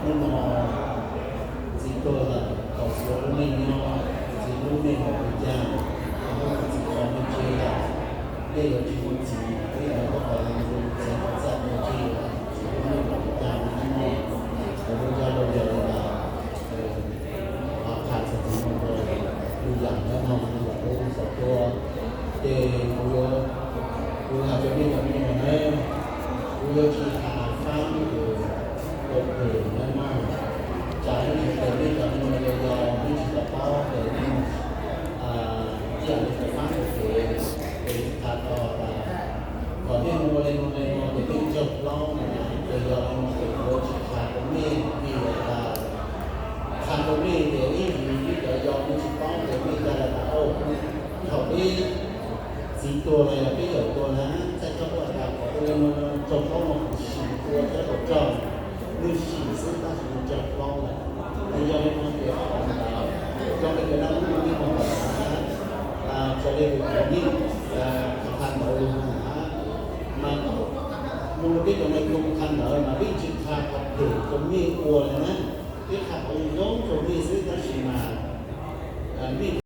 Hnub no txiv tuag lawm, tau txiv lub neej nyob, txiv lub neej los ua cas, txiv tso nej tseg lawm, nej yuav tsis muaj txiv, nej yuav muab tau txiv txaj muag tseg, txiv lub neej los ua cas no, lub zaj laug yog li ntawd. Qhia txog txiv no rau lwm yam nyob no, lwm yam lub xav tuaj, ces kuv yuav, kuv hais rau nej cov me nyuam na, kuv yuav tsis hais fab mus rau pem nyob no, tsam ib ntsis ces nej cov me nyuam yau yau nej tsis tau paub ces nej mus ib yam li tus fab tus fev, ces tsis tas tau tas, kom nej mus ua li no li no ces nej ntsawg plaub no na, ces yog li no ces kuv yuav tsis qhia rau nej vim tas qhia rau nej ces ib ntsis nej cov yau nej tsis paub ces nej coj los tas, thaum peb txiv tuag los yog peb yawm tuag na, txaij txoj koj tas kom ua li no, ntsawg plaub no kuv sim ua txoj kaum rau, nej sim xwb tab sis ntsawg plaub lawm. Ces yog li no ces ob peb ntawd, yog li cov no lub no nej mus ntawm na, raws li tus qhia nej, qhov qhia ntawv lus no na, mas mus rau peb cov no tus qhia ntawv mas peb tsis qhia qhov phem rau nej ua li na.